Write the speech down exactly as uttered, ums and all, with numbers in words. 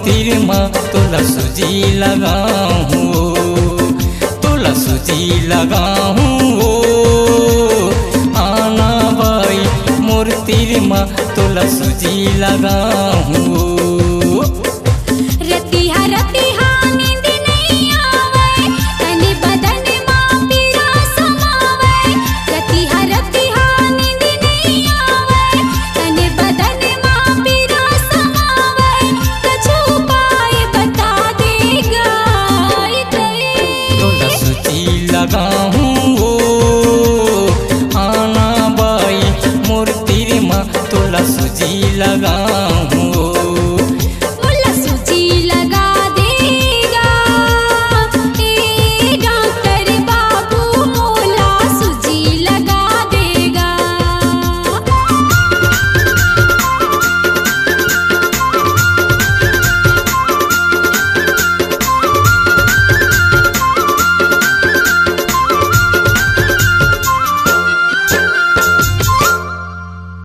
तीर मा तोला सूजी लगाहूँ, तोला सूजी लगाहूँ ओ। आना बाई मोर तीर मा तोला सूजी लगाहूँ ओ। रतिहा रतिहा नींद नइ आवय, तने बदन मा पीरा समावय। रतिहा रतिहा नींद नइ आवय, तने बदन मा पीरा समावय। कुछु उपाय बता दे गाय गए। तोला सूजी लगाहूँ ओ, आना बाई मोर तीर मा तोला सूजी लगाहूँ।